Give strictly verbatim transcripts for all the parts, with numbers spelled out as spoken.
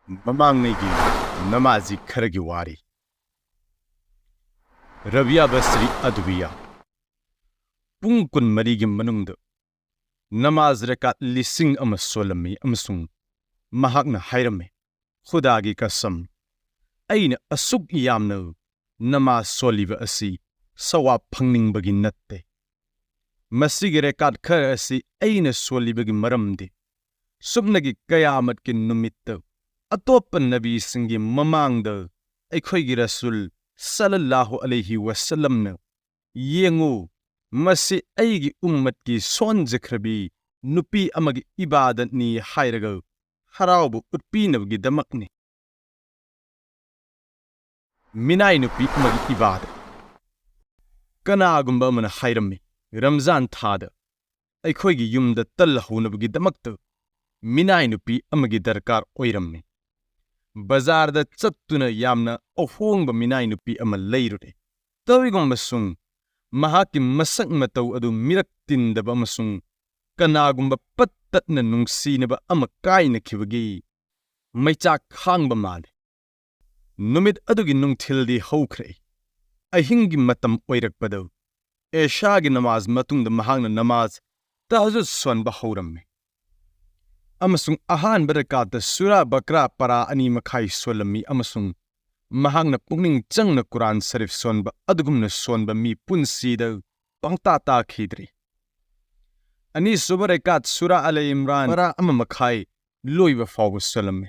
ꯃꯃꯥꯡꯉꯩꯒꯤ ꯅꯃꯥꯖꯤ ꯈꯔꯒꯤ ꯋꯥꯔꯤ꯫ ꯔꯕꯤꯌꯥ ꯕꯁꯔꯤ ꯑꯗꯨꯕꯤꯌꯥ ꯄꯨꯡ ꯀꯨꯟꯃꯔꯤꯒꯤ ꯃꯅꯨꯡꯗ ꯅꯃꯥꯖ ꯔꯀꯥꯠ ꯂꯤꯁꯤꯡ ꯑꯃ ꯁꯣꯜꯂꯝꯃꯤ ꯑꯃꯁꯨꯡ ꯃꯍꯥꯛꯅ ꯍꯥꯏꯔꯝꯃꯤ, "ꯈꯨꯗꯥꯒꯤ ꯀꯁꯝ, ꯑꯩꯅ ꯑꯁꯨꯛ ꯌꯥꯝꯅ ꯅꯃꯥꯖ ꯁꯣꯜꯂꯤꯕ ꯑꯁꯤ ꯁꯋꯥꯕ ꯐꯪꯅꯤꯡꯕꯒꯤ ꯅꯠꯇꯦ꯫ ꯃꯁꯤꯒꯤ ꯔꯦꯀꯥꯠ ꯈꯔ ꯑꯁꯤ ꯑꯩꯅ ꯁꯣꯜꯂꯤꯕꯒꯤ ꯃꯔꯝꯗꯤ ꯁꯨꯞꯅꯒꯤ ꯀꯌꯥꯃꯠꯀꯤ ꯅꯨꯃꯤꯠꯇ ꯑꯇꯣꯞꯄ ꯅꯕꯤꯁꯤꯡꯒꯤ ꯃꯃꯥꯡꯗ ꯑꯩꯈꯣꯏꯒꯤ ꯔꯁꯨꯜ ꯁꯜꯂꯜꯂꯥꯍꯨ ꯑꯂꯩꯍꯤ ꯋꯁꯜꯂꯝꯅ, 'ꯌꯦꯡꯉꯨ, ꯃꯁꯤ ꯑꯩꯒꯤ ꯎꯝꯃꯠꯀꯤ ꯁꯣꯟꯖꯈ꯭ꯔꯕꯤ ꯅꯨꯄꯤ ꯑꯃꯒꯤ ꯏꯕꯥꯗꯠꯅꯤ' ꯍꯥꯏꯔꯒ ꯍꯔꯥꯎꯕ ꯎꯠꯄꯤꯅꯕꯒꯤꯗꯃꯛꯅꯤ꯫ ꯃꯤꯅꯥꯏ ꯅꯨꯄꯤ ꯑꯃꯒꯤ ꯏꯕꯥꯗ꯫ ꯀꯅꯥꯒꯨꯝꯕ ꯑꯃꯅ ꯍꯥꯏꯔꯝꯃꯤ, ꯔꯝꯖꯥꯟ ꯊꯥꯗ ꯑꯩꯈꯣꯏꯒꯤ ꯌꯨꯝꯗ ꯇꯜ ꯍꯧꯅꯕꯒꯤꯗꯃꯛꯇ ꯃꯤꯅꯥꯏ ꯅꯨꯄꯤ ꯑꯃꯒꯤ ꯗꯔꯀꯥꯔ ꯑꯣꯏꯔꯝꯃꯤ꯫ ꯕꯖꯥꯔꯗ ꯆꯠꯇꯨꯅ ꯌꯥꯝꯅ ꯑꯍꯣꯡꯕ ꯃꯤꯅꯥꯏ ꯅꯨꯄꯤ ꯑꯃ ꯂꯩꯔꯨꯔꯦ꯫ ꯇꯧꯏꯒꯨꯝꯕꯁꯨꯡ ꯃꯍꯥꯛꯀꯤ ꯃꯁꯛ ꯃꯇꯧ ꯑꯗꯨ ꯃꯤꯔꯛ ꯇꯤꯟꯗꯕ ꯑꯃꯁꯨꯡ ꯀꯅꯥꯒꯨꯝꯕ ꯄꯠ ꯇꯠꯅ ꯅꯨꯡꯁꯤꯅꯕ ꯑꯃ ꯀꯥꯏꯅꯈꯤꯕꯒꯤ ꯃꯩꯆꯥꯛ ꯈꯥꯡꯕ ꯃꯥꯜꯂꯤ꯫ ꯅꯨꯃꯤꯠ ꯑꯗꯨꯒꯤ ꯅꯨꯡꯊꯤꯜꯗꯤ ꯍꯧꯈ꯭ꯔꯦ꯫ ꯑꯍꯤꯡꯒꯤ ꯃꯇꯝ ꯑꯣꯏꯔꯛꯄꯗ, ꯑꯦꯁꯥꯒꯤ ꯅꯃꯥꯖ ꯃꯇꯨꯡꯗ ꯃꯍꯥꯛꯅ ꯅꯃꯥꯖ ꯇꯍꯖꯨꯗ ꯁꯣꯟꯕ ꯍꯧꯔꯝꯃꯤ, ꯑꯃꯁꯨꯡ ꯑꯍꯥꯟꯕ ꯔꯀꯥꯠꯇ ꯁꯨꯔꯥ ꯕꯀꯔꯥ ꯄꯔꯥ ꯑꯅꯤ ꯃꯈꯥꯏ ꯁꯣꯜꯂꯝꯃꯤ, ꯑꯃꯁꯨꯡ ꯃꯍꯥꯛꯅ ꯄꯨꯛꯅꯤꯡ ꯆꯪꯅ ꯀꯨꯔꯥꯟ ꯁꯔꯤꯐ ꯁꯣꯟꯕ ꯑꯗꯨꯒꯨꯝꯅ ꯁꯣꯟꯕ ꯃꯤ ꯄꯨꯟꯁꯤꯗ ꯄꯪꯇꯥ ꯇꯥꯈꯤꯗ꯭ꯔꯤ꯫ ꯑꯅꯤꯁꯨꯕ ꯔꯀꯥꯠ ꯁꯨꯔꯥ ꯑꯂ ꯏꯝꯔꯥꯟ ꯄꯔꯥ ꯑꯃ ꯃꯈꯥꯏ ꯂꯣꯏꯕ ꯐꯥꯎꯕ ꯁꯣꯜꯂꯝꯃꯤ꯫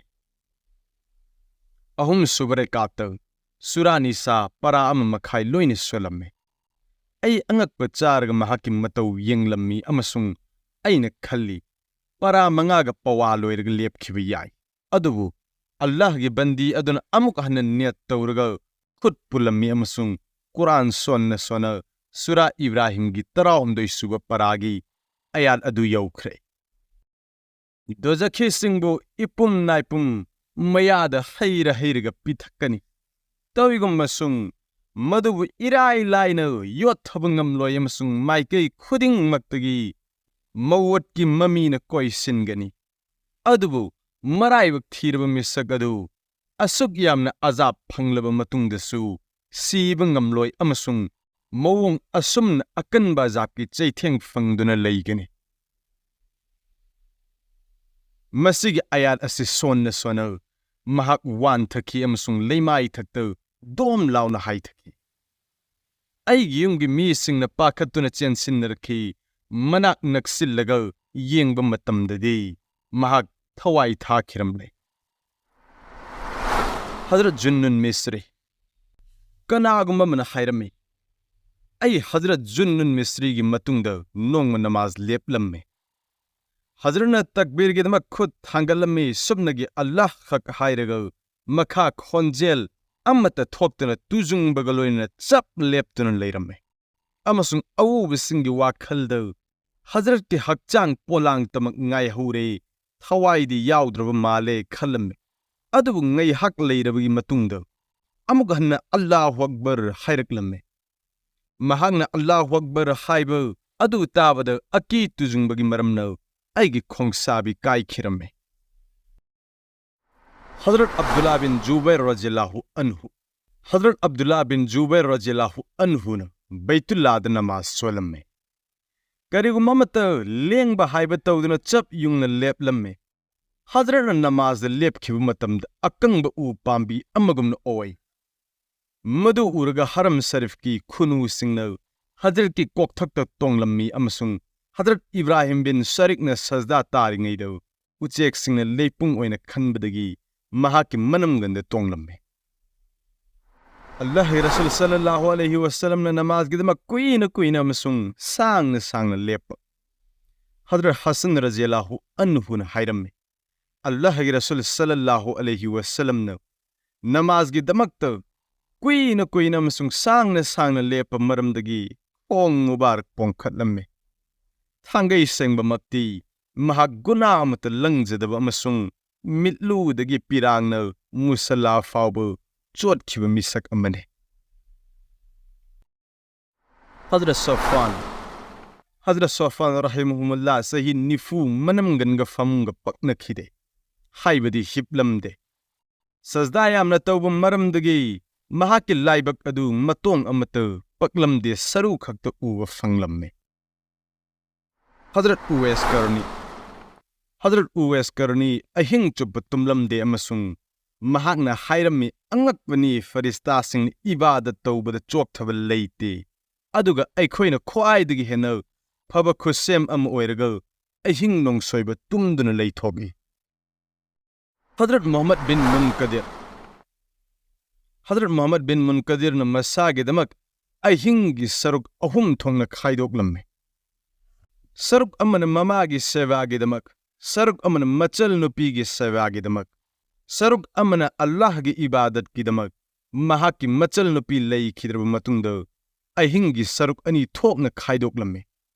ꯑꯍꯨꯝꯁꯨꯕ ꯔꯀꯥꯠꯇ ꯁꯨꯔꯥ ꯅꯤꯁꯥ ꯄꯔꯥ ꯑꯃ ꯃꯈꯥꯏ ꯂꯣꯏꯅ ꯁꯣꯜꯂꯝꯃꯤ꯫ ꯑꯩ ꯑꯉꯛꯄ ꯆꯥꯔꯒ ꯃꯍꯥꯛꯀꯤ ꯃꯇꯧ ꯌꯦꯡꯂꯝꯃꯤ ꯑꯃꯁꯨꯡ ꯑꯩꯅ ꯈꯜꯂꯤ, "ꯄꯔꯥ ꯃꯉꯥꯒ ꯄꯋꯥ ꯂꯣꯏꯔꯒ ꯂꯦꯞꯈꯤꯕ ꯌꯥꯏ"꯫ ꯑꯗꯨꯕꯨ ꯑꯜꯂꯥꯍꯒꯤ ꯕꯟꯗꯤ ꯑꯗꯨꯅ ꯑꯃꯨꯛ ꯍꯟꯅ ꯅꯤꯌꯠ ꯇꯧꯔꯒ ꯈꯨꯠ ꯄꯨꯜꯂꯝꯃꯤ ꯑꯃꯁꯨꯡ ꯀꯨꯔꯥꯟ ꯁꯣꯟꯅ ꯁꯣꯟꯅ ꯁꯨꯔꯥ ꯏꯕ꯭ꯔꯥꯍꯤꯝꯒꯤ ꯇꯔꯥꯍꯨꯝꯗꯣꯏ ꯁꯨꯕ ꯄꯔꯥꯒꯤ ꯑꯌꯥꯠ ꯑꯗꯨ ꯌꯧꯈ꯭ꯔꯦ꯫ ꯗꯣꯖꯈꯤꯁꯤꯡꯕꯨ ꯏꯄꯨꯝ ꯅꯥꯏꯄꯨꯝ ꯃꯌꯥꯗ ꯍꯩꯔ ꯍꯩꯔꯒ ꯄꯤꯊꯛꯀꯅꯤ꯫ ꯇꯧꯏꯒꯨꯝꯕꯁꯨꯡ ꯃꯗꯨꯕꯨ ꯏꯔꯥꯏ ꯂꯥꯏꯅ ꯌꯣꯠꯊꯕ ꯉꯝꯂꯣꯏ ꯑꯃꯁꯨꯡ ꯃꯥꯏꯀꯩ ꯈꯨꯗꯤꯡꯃꯛꯇꯒꯤ ꯃꯋꯣꯠꯀꯤ ꯃꯃꯤꯅ ꯀꯣꯏꯁꯤꯟꯒꯅꯤ꯫ ꯑꯗꯨꯕꯨ ꯃꯔꯥꯏꯕꯛ ꯊꯤꯔꯕ ꯃꯤꯁꯛ ꯑꯗꯨ ꯑꯁꯨꯛ ꯌꯥꯝꯅ ꯑꯖꯥꯕ ꯐꯪꯂꯕ ꯃꯇꯨꯡꯗꯁꯨ ꯁꯤꯕ ꯉꯝꯂꯣꯏ ꯑꯃꯁꯨꯡ ꯃꯑꯣꯡ ꯑꯁꯨꯝꯅ ꯑꯀꯟꯕ ꯑꯖꯥꯕꯀꯤ ꯆꯩꯊꯦꯡ ꯐꯪꯗꯨꯅ ꯂꯩꯒꯅꯤ꯫ ꯃꯁꯤꯒꯤ ꯑꯥꯌꯥꯠ ꯑꯁꯤ ꯁꯣꯟꯅ ꯁꯣꯟꯅ ꯃꯍꯥꯛ ꯋꯥꯟꯊꯈꯤ ꯑꯃꯁꯨꯡ ꯂꯩꯃꯥꯏ ꯊꯛꯇ ꯗꯣꯝ ꯂꯥꯎꯅ ꯍꯥꯏꯊꯈꯤ꯫ ꯑꯩꯒꯤ ꯌꯨꯝꯒꯤ ꯃꯤꯁꯤꯡꯅ ꯄꯥꯈꯠꯇꯨꯅ ꯆꯦꯟꯁꯤꯟꯅꯔꯛꯈꯤ꯫ ꯃꯅꯥꯛ ꯅꯛꯁꯤꯜꯂꯒ ꯌꯦꯡꯕ ꯃꯇꯝꯗꯗꯤ ꯃꯍꯥꯛ ꯊꯋꯥꯏ ꯊꯥꯈꯤꯔꯝꯂꯦ꯫ ꯍꯖꯔꯠ ꯖꯨꯟꯅꯨꯟ ꯃꯤꯁ꯭ꯔꯤ꯫ ꯀꯅꯥꯒꯨꯝꯕ ꯑꯃꯅ ꯍꯥꯏꯔꯝꯃꯤ, "ꯑꯩ ꯍꯖꯔꯠ ꯖꯨꯟꯅꯨꯟ ꯃꯤꯁ꯭ꯔꯤꯒꯤ ꯃꯇꯨꯡꯗ ꯅꯣꯡꯃ ꯅꯃꯥꯖ ꯂꯦꯞꯂꯝꯃꯤ꯫ ꯍꯖꯔꯠꯅ ꯇꯛꯕꯤꯔꯒꯤꯗꯃꯛ ꯈꯨꯠ ꯊꯥꯡꯒꯠꯂꯝꯃꯤ, ꯁꯨꯞꯅꯒꯤ ꯑꯜꯂꯥꯍ ꯈꯛ ꯍꯥꯏꯔꯒ ꯃꯈꯥ ꯈꯣꯟꯖꯦꯜ ꯑꯃꯠꯇ ꯊꯣꯛꯇꯅ ꯇꯨꯖꯨꯡꯕꯒ ꯂꯣꯏꯅꯅ ꯆꯞ ꯂꯦꯞꯇꯨꯅ ꯂꯩꯔꯝꯃꯤ꯫ ꯑꯃꯁꯨꯡ ꯑꯎꯕꯁꯤꯡꯒꯤ ꯋꯥꯈꯜꯗ ꯍꯖꯔꯠꯀꯤ ꯍꯛꯆꯥꯡ ꯄꯣꯂꯥꯡꯇꯃꯛ ꯉꯥꯏꯍꯧꯔꯦ, ꯊꯋꯥꯏꯗꯤ ꯌꯥꯎꯗ꯭ꯔꯕ ꯃꯥꯜꯂꯦ" ꯈꯜꯂꯝꯃꯤ꯫ ꯑꯗꯨꯕꯨ ꯉꯥꯏꯍꯥꯛ ꯂꯩꯔꯕꯒꯤ ꯃꯇꯨꯡꯗ ꯑꯃꯨꯛ ꯍꯟꯅ "ꯑꯜꯂꯥꯍꯨ ꯑꯛꯕꯔ" ꯍꯥꯏꯔꯛꯂꯝꯃꯤ꯫ ꯃꯍꯥꯛꯅ "ꯑꯜꯂꯥꯍꯨ ꯑꯛꯕꯔ" ꯍꯥꯏꯕ ꯑꯗꯨ ꯇꯥꯕꯗ ꯑꯀꯤ ꯇꯨꯖꯨꯡꯕꯒꯤ ꯃꯔꯝꯅ ꯑꯩꯒꯤ ꯈꯣꯡꯁꯥꯕꯤ ꯀꯥꯏꯈꯤꯔꯝꯃꯤ꯫ ꯍꯖꯔꯠ ꯑꯕꯗꯨꯜꯂꯥ ꯕꯤꯟ ꯖꯨꯕꯩꯔ ꯔꯖꯤꯌꯜꯂꯥꯍꯨ ꯑꯟꯍꯨ꯫ ꯍꯖꯔꯠ ꯑꯕꯗꯨꯜꯂꯥ ꯕꯤꯟ ꯖꯨꯕꯩꯔ ꯔꯖꯤꯌꯜꯂꯥꯍꯨ ꯑꯟꯍꯨꯅ ꯕꯩꯇꯨꯜꯂꯥꯗ ꯅꯃꯥꯖ ꯁꯣꯜꯂꯝꯃꯤ꯫ ꯀꯔꯤꯒꯨꯝꯕ ꯑꯃꯠꯇ ꯂꯦꯡꯕ ꯍꯥꯏꯕ ꯇꯧꯗꯨꯅ ꯆꯞ ꯌꯨꯡꯅ ꯂꯦꯞꯂꯝꯃꯤ꯫ ꯍꯖꯔꯠꯅ ꯅꯃꯥꯖꯗ ꯂꯦꯞꯈꯤꯕ ꯃꯇꯝꯗ ꯑꯀꯪꯕ ꯎ ꯄꯥꯝꯕꯤ ꯑꯃꯒꯨꯝꯅ ꯑꯣꯏ꯫ ꯃꯗꯨ ꯎꯔꯒ ꯍꯔꯝ ꯁꯔꯤꯐꯀꯤ ꯈꯨꯅꯨꯁꯤꯡꯅ ꯍꯖꯔꯠꯀꯤ ꯀꯣꯛꯊꯛꯇ ꯇꯣꯡꯂꯝꯃꯤ ꯑꯃꯁꯨꯡ ꯍꯖꯔꯠ ꯏꯕ꯭ꯔꯥꯍꯤꯝ ꯕꯤꯟ ꯁꯔꯤꯛꯅ ꯁꯖꯗꯥ ꯇꯥꯔꯤꯉꯩꯗ ꯎꯆꯦꯛꯁꯤꯡꯅ ꯂꯩꯄꯨꯡ ꯑꯣꯏꯅ ꯈꯟꯕꯗꯒꯤ ꯃꯍꯥꯛꯀꯤ ꯃꯅꯝꯒꯟꯗ ꯇꯣꯡꯂꯝꯃꯤ꯫ ꯑꯜꯂꯥꯍꯒꯤ ꯔꯁꯨꯜ ꯁꯜꯂꯜꯂꯥꯍꯨ ꯑꯂꯩꯍꯤ ꯋꯁꯜꯂꯝꯅ ꯅꯃꯥꯖꯒꯤꯗꯃꯛ ꯀꯨꯏꯅ ꯀꯨꯏꯅ ꯑꯃꯁꯨꯡ ꯁꯥꯡꯅ ꯁꯥꯡꯅ ꯂꯦꯞꯄ꯫ ꯍꯖꯔꯠ ꯍꯁꯟ ꯔꯖꯤꯌꯜꯂꯥꯍꯨ ꯑꯟꯍꯨꯅ ꯍꯥꯏꯔꯝꯃꯤ, "ꯑꯜꯂꯥꯍꯒꯤ ꯔꯁꯨꯜ ꯁꯜꯂꯜꯂꯥꯍꯨ ꯑꯂꯩꯍꯤ ꯋꯁꯜꯂꯝꯅ ꯅꯃꯥꯖꯒꯤꯗꯃꯛꯇ ꯀꯨꯏꯅ ꯀꯨꯏꯅ ꯑꯃꯁꯨꯡ ꯁꯥꯡꯅ ꯁꯥꯡꯅ ꯂꯦꯞꯄ ꯃꯔꯝꯗꯒꯤ ꯈꯣꯡ ꯃꯨꯕꯥꯔꯛ ꯄꯣꯡꯈꯠꯂꯝꯃꯤ꯫ ꯊꯥꯡꯒꯩ ꯁꯦꯡꯕꯃꯛꯇꯤ ꯃꯍꯥꯛ ꯒꯨꯅꯥ ꯑꯃꯠꯇ ꯂꯪꯖꯗꯕ ꯑꯃꯁꯨꯡ ꯃꯤꯠꯂꯨꯗꯒꯤ ꯄꯤꯔꯥꯡꯅ ꯃꯨꯁꯂꯥ ꯐꯥꯎꯕ ꯆꯣꯠꯈꯤꯕ ꯃꯤꯁꯛ ꯑꯃꯅꯤ"꯫ ꯍꯖꯔꯠ ꯁꯣꯐꯥꯟ꯫ ꯍꯖꯔꯠ ꯁꯣꯐꯥꯟ ꯔꯍꯤꯃꯍꯨꯃꯨꯜꯂꯥ ꯆꯍꯤ ꯅꯤꯐꯨ ꯃꯅꯝꯒꯟꯒ ꯐꯃꯨꯡꯒ ꯄꯛꯅꯈꯤꯗꯦ꯫ ꯍꯥꯏꯕꯗꯤ ꯍꯤꯞꯂꯝꯗꯦ꯫ ꯁꯖꯗꯥ ꯌꯥꯝꯅ ꯇꯧꯕ ꯃꯔꯝꯗꯒꯤ ꯃꯍꯥꯛꯀꯤ ꯂꯥꯏꯕꯛ ꯑꯗꯨ ꯃꯇꯣꯡ ꯑꯃꯠꯇ ꯄꯛꯂꯝꯗꯦ, ꯁꯔꯨ ꯈꯛꯇ ꯎꯕ ꯐꯪꯂꯝꯃꯤ꯫ ꯍꯖꯔꯠ ꯎꯋꯦꯁ ꯀꯔꯅꯤ꯫ ꯍꯖꯔꯠ ꯎꯋꯦꯁ ꯀꯔꯅꯤ ꯑꯍꯤꯡ ꯆꯨꯞꯄ ꯇꯨꯝꯂꯝꯗꯦ ꯑꯃꯁꯨꯡ ꯃꯍꯥꯛꯅ ꯍꯥꯏꯔꯝꯃꯤ, "ꯑꯉꯛꯄꯅꯤ, ꯐꯔꯤꯁꯇꯥꯁꯤꯡꯅ ꯏꯕꯥꯗꯠ ꯇꯧꯕꯗ ꯆꯣꯛꯊꯕ ꯂꯩꯇꯦ, ꯑꯗꯨꯒ ꯑꯩꯈꯣꯏꯅ ꯈ꯭ꯋꯥꯏꯗꯒꯤ ꯍꯦꯟꯅ ꯐꯕ ꯈꯨꯠꯁꯦꯝ ꯑꯃ ꯑꯣꯏꯔꯒ ꯑꯍꯤꯡ ꯅꯣꯡꯁꯣꯏꯕ ꯇꯨꯝꯗꯨꯅ ꯂꯩꯊꯣꯛꯏ"꯫ ꯍꯖꯔꯠ ꯃꯨꯍꯝꯃꯗ ꯕꯤꯟ ꯃꯨꯟꯀꯗꯤꯔ꯫ ꯍꯖꯔꯠ ꯃꯨꯍꯝꯃꯗ ꯕꯤꯟ ꯃꯨꯟꯀꯗꯤꯔꯅ ꯃꯁꯥꯒꯤꯗꯃꯛ ꯑꯍꯤꯡꯒꯤ ꯁꯔꯨꯛ ꯑꯍꯨꯝ ꯊꯣꯛꯅ ꯈꯥꯏꯗꯣꯛꯂꯝꯃꯤ꯫ ꯁꯔꯨꯛ ꯑꯃꯅ ꯃꯃꯥꯒꯤ ꯁꯦꯕꯥꯒꯤꯗꯃꯛ, ꯁꯔꯨꯛ ꯑꯃꯅ ꯃꯆꯜ ꯅꯨꯄꯤꯒꯤ ꯁꯦꯕꯥꯒꯤꯗꯃꯛ, ꯁꯔꯨꯛ ꯑꯃꯅ ꯑꯜꯂꯥꯍꯒꯤ ꯏꯕꯥꯗꯠꯀꯤꯗꯃꯛ꯫ ꯃꯍꯥꯛꯀꯤ ꯃꯆꯜ ꯅꯨꯄꯤ ꯂꯩꯈꯤꯗ꯭ꯔꯕ ꯃꯇꯨꯡꯗ ꯑꯍꯤꯡꯒꯤ ꯁꯔꯨꯛ ꯑꯅꯤ ꯊꯣꯛꯅ ꯈꯥꯏꯗꯣꯛꯂꯝꯃꯤ꯫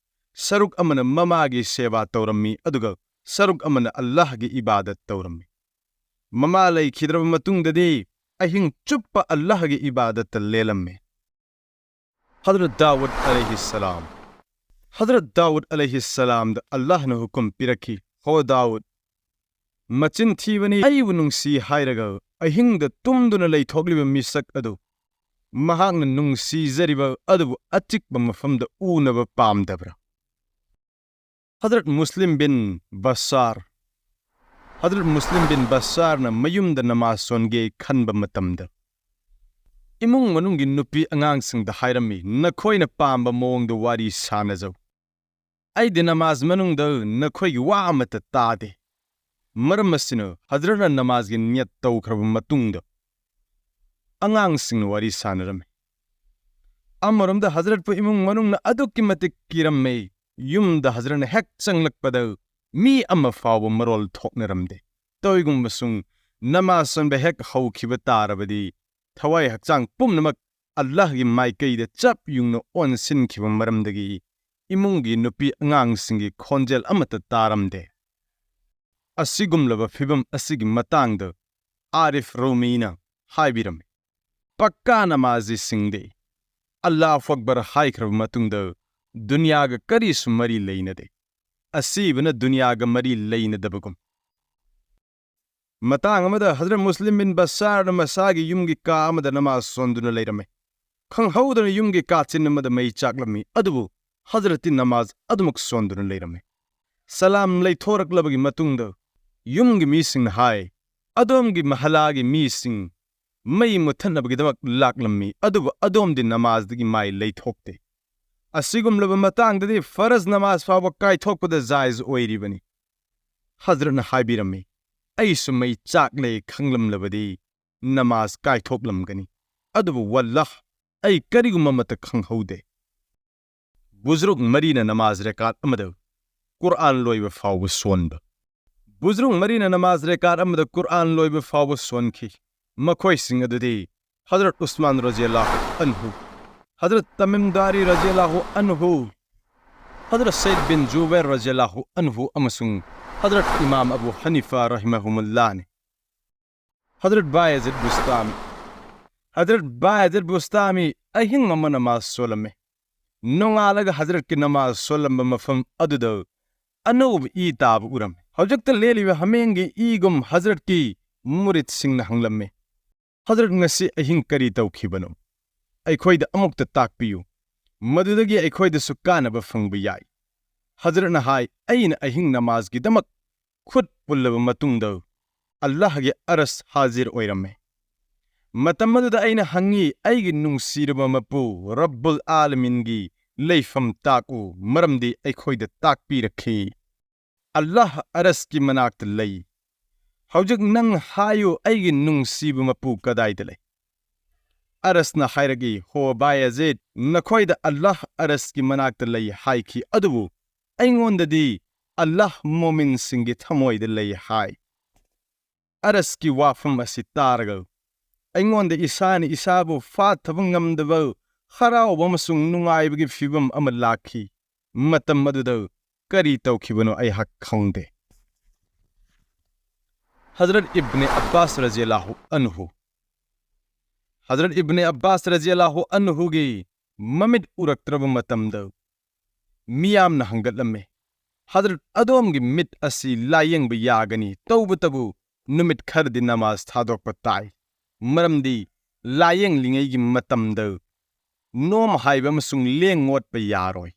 ꯁꯔꯨꯛ ꯑꯃꯅ ꯃꯃꯥꯒꯤ ꯁꯦꯕꯥ ꯇꯧꯔꯝꯃꯤ, ꯑꯗꯨꯒ ꯁꯔꯨꯛ ꯑꯃꯅ ꯑꯜꯂꯥꯍꯒꯤ ꯏꯕꯥꯗꯠ ꯇꯧꯔꯝꯃꯤ꯫ ꯃꯃꯥ ꯂꯩꯈꯤꯗ꯭ꯔꯕ ꯃꯇꯨꯡꯗꯗꯤ ꯑꯍꯤꯡ ꯆꯨꯞꯄ ꯑꯜꯂꯥꯍꯒꯤ ꯏꯕꯥꯗꯠꯇ ꯂꯦꯜꯂꯝꯃꯤ꯫ ꯍꯖꯔꯠ ꯗꯥꯎꯗ ꯑꯂꯩꯍꯤꯁꯁꯂꯥꯝ꯫ ꯍꯖꯔꯠ ꯗꯥꯎꯗ ꯑꯂꯩꯍꯤꯁꯁꯂꯥꯝꯗ ꯑꯜꯂꯥꯍꯅ ꯍꯨꯀꯨꯝ ꯄꯤꯔꯛꯈꯤ, "ꯍꯣ ꯗꯥꯎꯗ, ꯃꯆꯤꯟ ꯊꯤꯕꯅꯤ, ꯑꯩꯕꯨ ꯅꯨꯡꯁꯤ ꯍꯥꯏꯔꯒ ꯑꯍꯤꯡꯗ ꯇꯨꯝꯗꯨꯅ ꯂꯩꯊꯣꯛꯂꯤꯕ ꯃꯤꯁꯛ ꯑꯗꯨ ꯃꯍꯥꯛꯅ ꯅꯨꯡꯁꯤꯖꯔꯤꯕ ꯑꯗꯨꯕꯨ ꯑꯆꯤꯛꯄ ꯃꯐꯝꯗ ꯎꯅꯕ ꯄꯥꯝꯗꯕ꯭ꯔꯥ?" ꯍꯖꯔꯠ ꯃꯨꯁꯂꯤꯝ ꯕꯤꯟ ꯕꯁꯥꯔ꯫ ꯍꯖꯔꯠ ꯃꯨꯁꯂꯤꯝ ꯕꯤꯟ ꯕꯁꯥꯔꯅ ꯃꯌꯨꯝꯗ ꯅꯃꯥꯖ ꯁꯣꯟꯒꯦ ꯈꯟꯕ ꯃꯇꯝꯗ ꯏꯃꯨꯡ ꯃꯅꯨꯡꯒꯤ ꯅꯨꯄꯤ ꯑꯉꯥꯡꯁꯤꯡꯗ ꯍꯥꯏꯔꯝꯃꯤ, "ꯅꯈꯣꯏꯅ ꯄꯥꯝꯕ ꯃꯑꯣꯡꯗ ꯋꯥꯔꯤ ꯁꯥꯅꯖꯧ꯫ ꯑꯩꯗꯤ ꯅꯃꯥꯖ ꯃꯅꯨꯡꯗ ꯅꯈꯣꯏꯒꯤ ꯋꯥ ꯑꯃꯠꯇ ꯇꯥꯗꯦ"꯫ ꯃꯔꯝ ꯑꯁꯤꯅ ꯍꯖꯔꯠꯅ ꯅꯃꯥꯖꯒꯤ ꯅꯤꯌꯠ ꯇꯧꯈ꯭ꯔꯕ ꯃꯇꯨꯡꯗ ꯑꯉꯥꯡꯁꯤꯡꯅ ꯋꯥꯔꯤ ꯁꯥꯅꯔꯝꯃꯤ꯫ ꯑꯃꯔꯣꯝꯗ ꯍꯖꯔꯠꯄꯨ ꯏꯃꯨꯡ ꯃꯅꯨꯡꯅ ꯑꯗꯨꯛꯀꯤ ꯃꯇꯤꯛ ꯀꯤꯔꯝꯃꯤ꯫ ꯌꯨꯝꯗ ꯍꯖꯔꯠꯅ ꯍꯦꯛ ꯆꯪꯂꯛꯄꯗ ꯃꯤ ꯑꯃ ꯐꯥꯎꯕ ꯃꯔꯣꯜ ꯊꯣꯛꯅꯔꯝꯗꯦ꯫ ꯇꯧꯏꯒꯨꯝꯕꯁꯨꯡ ꯅꯃꯥꯖ ꯁꯣꯟꯕ ꯍꯦꯛ ꯍꯧꯈꯤꯕ ꯇꯥꯔꯕꯗꯤ ꯊꯋꯥꯏ ꯍꯛꯆꯥꯡ ꯄꯨꯝꯅꯃꯛ ꯑꯜꯂꯥꯍꯒꯤ ꯃꯥꯏꯀꯩꯗ ꯆꯞ ꯌꯨꯡꯅ ꯑꯣꯟꯁꯤꯟꯈꯤꯕ ꯃꯔꯝꯗꯒꯤ ꯏꯃꯨꯡꯒꯤ ꯅꯨꯄꯤ ꯑꯉꯥꯡꯁꯤꯡꯒꯤ ꯈꯣꯟꯖꯦꯜ ꯑꯃꯠꯇ ꯇꯥꯔꯝꯗꯦ꯫ ꯑꯁꯤꯒꯨꯝꯂꯕ ꯐꯤꯚꯝ ꯑꯁꯤꯒꯤ ꯃꯇꯥꯡꯗ ꯑꯥꯔꯤꯐ ꯔꯨꯃꯤꯅ ꯍꯥꯏꯕꯤꯔꯝꯃꯤ, "ꯄꯛꯀꯥ ꯅꯃꯥꯖꯤꯁꯤꯡꯗꯤ ꯑꯜꯂꯥꯍꯨ ꯑꯛꯕꯔ ꯍꯥꯏꯈ꯭ꯔꯕ ꯃꯇꯨꯡꯗ ꯗꯨꯅꯤꯌꯥꯒ ꯀꯔꯤꯁꯨ ꯃꯔꯤ ꯂꯩꯅꯗꯦ꯫ ꯑꯁꯤꯕꯅ ꯗꯨꯅꯤꯌꯥꯒ ꯃꯔꯤ ꯂꯩꯅꯗꯕꯒꯨꯝ"꯫ ꯃꯇꯥꯡ ꯑꯃꯗ ꯍꯖꯔꯠ ꯃꯨꯁꯂꯤꯝ ꯕꯤꯟ ꯕꯁꯥꯔꯅ ꯃꯁꯥꯒꯤ ꯌꯨꯝꯒꯤ ꯀꯥ ꯑꯃꯗ ꯅꯃꯥꯖ ꯁꯣꯟꯗꯨꯅ ꯂꯩꯔꯝꯃꯤ꯫ ꯈꯪꯍꯧꯗꯅ ꯌꯨꯝꯒꯤ ꯀꯥꯆꯤꯟ ꯑꯃꯗ ꯃꯩ ꯆꯥꯛꯂꯝꯃꯤ, ꯑꯗꯨꯕꯨ ꯍꯖꯔꯠꯇꯤ ꯅꯃꯥꯖ ꯑꯗꯨꯃꯛ ꯁꯣꯟꯗꯨꯅ ꯂꯩꯔꯝꯃꯤ꯫ ꯁꯂꯥꯝ ꯂꯩꯊꯣꯔꯛꯂꯕꯒꯤ ꯃꯇꯨꯡꯗ ꯌꯨꯝꯒꯤ ꯃꯤꯁꯤꯡꯅ ꯍꯥꯏ, "ꯑꯗꯣꯝꯒꯤ ꯃꯍꯜꯂꯥꯒꯤ ꯃꯤꯁꯤꯡ ꯃꯩ ꯃꯨꯊꯠꯅꯕꯒꯤꯗꯃꯛ ꯂꯥꯛꯂꯝꯃꯤ, ꯑꯗꯨꯕꯨ ꯑꯗꯣꯝꯗꯤ ꯅꯃꯥꯖꯗꯒꯤ ꯃꯥꯏ ꯂꯩꯊꯣꯛꯇꯦ꯫ ꯑꯁꯤꯒꯨꯝꯂꯕ ꯃꯇꯥꯡꯗꯗꯤ ꯐꯔꯖ ꯅꯃꯥꯖ ꯐꯥꯎꯕ ꯀꯥꯏꯊꯣꯛꯄꯗ ꯖꯥꯏꯖ ꯑꯣꯏꯔꯤꯕꯅꯤ꯫" ꯍꯖꯔꯠꯅ ꯍꯥꯏꯕꯤꯔꯝꯃꯤ, "ꯑꯩꯁꯨ ꯃꯩ ꯆꯥꯛꯂꯦ ꯈꯪꯂꯝꯂꯕꯗꯤ ꯅꯃꯥꯖ ꯀꯥꯏꯊꯣꯛꯂꯝꯒꯅꯤ, ꯑꯗꯨꯕꯨ ꯋꯜꯂꯥꯍ, ꯑꯩ ꯀꯔꯤꯒꯨꯝꯕ ꯑꯃꯠꯇ ꯈꯪꯍꯧꯗꯦ꯫" ꯕꯨꯖꯨꯔꯨꯛ ꯃꯔꯤꯅ ꯅꯃꯥꯖ ꯔꯦꯀꯥꯠ ꯑꯃꯗ ꯀꯨꯔꯑꯥꯟ ꯂꯣꯏꯕ ꯐꯥꯎꯕ ꯁꯣꯟꯕ꯫ ꯕꯨꯖꯨꯔꯨꯛ ꯃꯔꯤꯅ ꯅꯃꯥꯖ ꯔꯦꯀꯥꯠ ꯑꯃꯗ ꯀꯨꯔꯑꯥꯟ ꯂꯣꯏꯕ ꯐꯥꯎꯕ ꯁꯣꯟꯈꯤ꯫ ꯃꯈꯣꯏꯁꯤꯡ ꯑꯗꯨꯗꯤ ꯍꯖꯔꯠ ꯎꯁꯃꯥꯟ ꯔꯖꯤꯌꯜꯂꯥꯍꯨ ꯑꯟꯍꯨ, ꯍꯖꯔꯠ ꯇꯃꯤꯝ ꯗꯥꯔꯤ ꯔꯖꯤꯌꯜꯂꯥꯍꯨ ꯑꯟꯍꯨ, ꯍꯖꯔꯠ ꯁꯩꯗ ꯕꯤꯟ ꯖꯨꯕꯩꯔ ꯔꯖꯤꯌꯜꯂꯥꯍꯨ ꯑꯟꯍꯨ ꯑꯃꯁꯨꯡ ꯍꯖꯔꯠ ꯏꯃꯥꯝ ꯑꯕꯨ ꯍꯅꯤꯐꯥ ꯔꯍꯤꯃꯍꯨꯃꯨꯜꯂꯥꯍꯅꯤ꯫ ꯍꯖꯔꯠ ꯕꯥꯌꯦꯖꯤꯗ ꯕꯨꯁꯇꯥꯃꯤ꯫ ꯍꯖꯔꯠ ꯕꯥꯌꯦꯖꯤꯗ ꯕꯨꯁꯇꯥꯃꯤ ꯑꯍꯤꯡ ꯑꯃ ꯅꯃꯥꯖ ꯁꯣꯜꯂꯝꯃꯤ꯫ ꯅꯣꯡꯉꯥꯜꯂꯒ ꯍꯖꯔꯠꯀꯤ ꯅꯃꯥꯖ ꯁꯣꯜꯂꯝꯕ ꯃꯐꯝ ꯑꯗꯨꯗ ꯑꯅꯧꯕ ꯏ ꯇꯥꯕ ꯎꯔꯝꯃꯤ꯫ ꯍꯧꯖꯤꯛꯇ ꯂꯦꯜꯂꯤꯕ ꯍꯥꯃꯦꯡꯒꯤ ꯏꯒꯨꯝ ꯍꯖꯔꯠꯀꯤ ꯃꯨꯔꯤꯗꯁꯤꯡꯅ ꯍꯪꯂꯝꯃꯤ, "ꯍꯖꯔꯠ, ꯉꯁꯤ ꯑꯍꯤꯡ ꯀꯔꯤ ꯇꯧꯈꯤꯕꯅꯣ? ꯑꯩꯈꯣꯏꯗ ꯑꯃꯨꯛꯇ ꯇꯥꯛꯄꯤꯌꯨ꯫ ꯃꯗꯨꯗꯒꯤ ꯑꯩꯈꯣꯏꯗꯁꯨ ꯀꯥꯟꯅꯕ ꯐꯪꯕ ꯌꯥꯏ꯫" ꯍꯖꯔꯠꯅ ꯍꯥꯏ, "ꯑꯩꯅ ꯑꯍꯤꯡ ꯅꯃꯥꯖꯒꯤꯗꯃꯛ ꯈꯨꯠ ꯄꯨꯜꯂꯕ ꯃꯇꯨꯡꯗ ꯑꯜꯂꯥꯍꯒꯤ ꯑꯔꯁ ꯍꯥꯖꯤꯔ ꯑꯣꯏꯔꯝꯃꯦ꯫ ꯃꯇꯝ ꯑꯗꯨꯗ ꯑꯩꯅ ꯍꯪꯉꯤ, 'ꯑꯩꯒꯤ ꯅꯨꯡꯁꯤꯔꯕ ꯃꯄꯨ ꯔꯕ꯭ꯕꯨꯜ ꯑꯥꯂꯃꯤꯟꯒꯤ ꯂꯩꯐꯝ ꯇꯥꯛꯎ, ꯃꯔꯝꯗꯤ ꯑꯩꯈꯣꯏꯗ ꯇꯥꯛꯄꯤꯔꯛꯈꯤ, ꯑꯜꯂꯥꯍ ꯑꯔꯁꯀꯤ ꯃꯅꯥꯛꯇ ꯂꯩ꯫ ꯍꯧꯖꯤꯛ ꯅꯪ ꯍꯥꯏꯌꯨ, ꯑꯩꯒꯤ ꯅꯨꯡꯁꯤꯕ ꯃꯄꯨ ꯀꯗꯥꯏꯗ ꯂꯩ?' ꯑꯔꯁꯅ ꯍꯥꯏꯔꯛꯏ, 'ꯍꯣ ꯕꯥꯌꯦꯖꯤꯗ, ꯅꯈꯣꯏꯗ ꯑꯜꯂꯥꯍ ꯑꯔꯁꯀꯤ ꯃꯅꯥꯛꯇ ꯂꯩ ꯍꯥꯏꯈꯤ, ꯑꯗꯨꯕꯨ ꯑꯩꯉꯣꯟꯗꯗꯤ ꯑꯜꯂꯥꯍ ꯃꯣꯃꯤꯟꯁꯤꯡꯒꯤ ꯊꯃꯣꯏꯗ ꯂꯩ ꯍꯥꯏ꯫ ꯑꯔꯁꯀꯤ ꯋꯥꯐꯝ ꯑꯁꯤ ꯇꯥꯔꯒ ꯑꯩꯉꯣꯟꯗ ꯏꯁꯥꯅ ꯏꯁꯥꯕꯨ ꯐꯥꯊꯕ ꯉꯝꯗꯕ ꯍꯔꯥꯎꯕ ꯑꯃꯁꯨꯡ ꯅꯨꯡꯉꯥꯏꯕꯒꯤ ꯐꯤꯚꯝ ꯑꯃ ꯂꯥꯛꯈꯤ꯫ ꯃꯇꯝ ꯑꯗꯨꯗ ꯀꯔꯤ ꯇꯧꯈꯤꯕꯅꯣ ꯑꯩꯍꯥꯛ ꯈꯪꯗꯦ꯫ ꯍꯖꯔꯠ ꯏꯕꯅꯦ ꯑꯕꯥꯁ ꯔꯖꯤꯌꯜꯂꯥꯍꯨ ꯑꯟꯍꯨ꯫ ꯍꯖꯔꯠ ꯏꯕꯅꯦ ꯑꯕꯥꯁ ꯔꯖꯤꯌꯜꯂꯥꯍꯨ ꯑꯟꯍꯨꯒꯤ ꯃꯃꯤꯠ ꯎꯔꯛꯇ꯭ꯔꯕ ꯃꯇꯝꯗ ꯃꯤꯌꯥꯝꯅ ꯍꯪꯒꯠꯂꯝꯃꯤ, "ꯍꯖꯔꯠ, ꯑꯗꯣꯝꯒꯤ ꯃꯤꯠ ꯑꯁꯤ ꯂꯥꯌꯦꯡꯕ ꯌꯥꯒꯅꯤ, ꯇꯧꯕꯇꯕꯨ ꯅꯨꯃꯤꯠ ꯈꯔꯗꯤ ꯅꯃꯥꯖ ꯊꯥꯗꯣꯛꯄ ꯇꯥꯏ꯫ ꯃꯔꯝꯗꯤ ꯂꯥꯌꯦꯡꯂꯤꯉꯩꯒꯤ ꯃꯇꯝꯗ ꯅꯣꯝ ꯍꯥꯏꯕ ꯑꯃꯁꯨꯡ ꯂꯦꯡ ꯑꯣꯠꯄ ꯌꯥꯔꯣꯏ꯫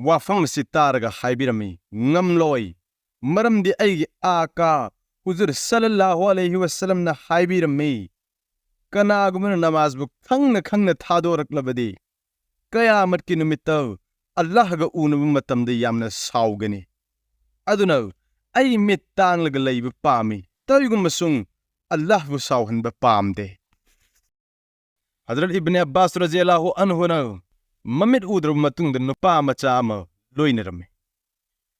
ꯋꯥꯐꯝ ꯑꯁꯤ ꯇꯥꯔꯒ ꯍꯥꯏꯕꯤꯔꯝꯃꯤ, "ꯉꯝꯂꯣꯏ, ꯃꯔꯝꯗꯤ ꯑꯩꯒꯤ ꯑꯥꯀꯥ ꯍꯨꯖꯨꯔ ꯁꯜꯂꯜꯂꯥꯍꯨ ꯑꯂꯩꯍꯤ ꯋꯁꯜꯂꯝꯅ ꯍꯥꯏꯕꯤꯔꯝꯃꯤ, ꯀꯅꯥꯒꯨꯝꯕꯅ ꯅꯃꯥꯖꯕꯨ ꯈꯪꯅ ꯈꯪꯅ ꯊꯥꯗꯣꯔꯛꯂꯕꯗꯤ, ꯀꯌꯥꯃꯠꯀꯤ ꯅꯨꯃꯤꯠꯇ ꯑꯜꯂꯥꯍꯒ ꯎꯅꯕ ꯃꯇꯝꯗ ꯌꯥꯝꯅ ꯁꯥꯎꯒꯅꯤ꯫ ꯑꯗꯨꯅ ꯑꯩ ꯃꯤꯠ ꯇꯥꯡꯂꯒ ꯂꯩꯕ ꯄꯥꯝꯃꯤ, ꯇꯧꯏꯒꯨꯝꯕꯁꯨꯡ ꯑꯜꯂꯥꯍꯕꯨ ꯁꯥꯎꯍꯟꯕ ꯄꯥꯝꯗꯦ"꯫ ꯍꯖꯔꯠ ꯏꯕꯅꯦ ꯑꯕꯥꯁ ꯔꯖꯤꯌꯜꯂꯥꯍꯨ ꯑꯟꯍꯨꯅ ꯃꯃꯤꯠ ꯎꯗ꯭ꯔꯕ ꯃꯇꯨꯡꯗ ꯅꯨꯄꯥ ꯃꯆꯥ ꯑꯃ ꯂꯣꯏꯅꯔꯝꯃꯤ꯫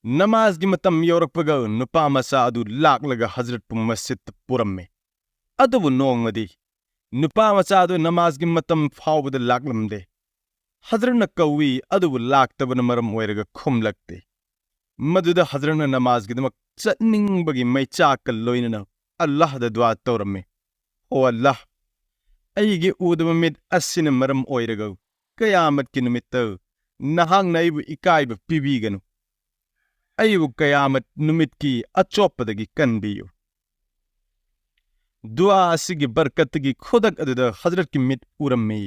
ꯅꯃꯥꯖꯒꯤ ꯃꯇꯝ ꯌꯧꯔꯛꯄꯒ ꯅꯨꯄꯥ ꯃꯆꯥ ꯑꯗꯨ ꯂꯥꯛꯂꯒ ꯍꯖꯔꯠꯄꯨ ꯃꯁꯖꯤꯗꯇ ꯄꯨꯔꯝꯃꯤ꯫ ꯑꯗꯨꯕꯨ ꯅꯣꯡꯃꯗꯤ ꯅꯨꯄꯥ ꯃꯆꯥ ꯑꯗꯨ ꯅꯃꯥꯖꯒꯤ ꯃꯇꯝ ꯐꯥꯎꯕꯗ ꯂꯥꯛꯂꯝꯗꯦ꯫ ꯍꯖꯔꯠꯅ ꯀꯧꯏ, ꯑꯗꯨꯕꯨ ꯂꯥꯛꯇꯕꯅ ꯃꯔꯝ ꯑꯣꯏꯔꯒ ꯈꯨꯝꯂꯛꯇꯦ꯫ ꯃꯗꯨꯗ ꯍꯖꯔꯠꯅ ꯅꯃꯥꯖꯒꯤꯗꯃꯛ ꯆꯠꯅꯤꯡꯕꯒꯤ ꯃꯩꯆꯥꯛꯀ ꯂꯣꯏꯅꯅ ꯑꯜꯂꯥꯍꯗ ꯗꯨꯋꯥ ꯇꯧꯔꯝꯃꯤ, "ꯑꯣ ꯑꯜꯂꯥꯍ, ꯑꯩꯒꯤ ꯎꯗꯕ ꯃꯤꯠ ꯑꯁꯤꯅ ꯃꯔꯝ ꯑꯣꯏꯔꯒ ꯀꯌꯥꯃꯠꯀꯤ ꯅꯨꯃꯤꯠꯇ ꯅꯍꯥꯛꯅ ꯑꯩꯕꯨ ꯏꯀꯥꯏꯕ ꯄꯤꯕꯤꯒꯅꯨ꯫ ꯑꯩꯕꯨ ꯀꯌꯥꯃꯠ ꯅꯨꯃꯤꯠꯀꯤ ꯑꯆꯣꯞꯄꯗꯒꯤ ꯀꯟꯕꯤꯌꯨ"꯫ ꯗꯨꯋꯥ ꯑꯁꯤꯒꯤ ꯕꯔꯀꯠꯇꯒꯤ ꯈꯨꯗꯛ ꯑꯗꯨꯗ ꯍꯖꯔꯠꯀꯤ ꯃꯤꯠ ꯎꯔꯝꯃꯤ꯫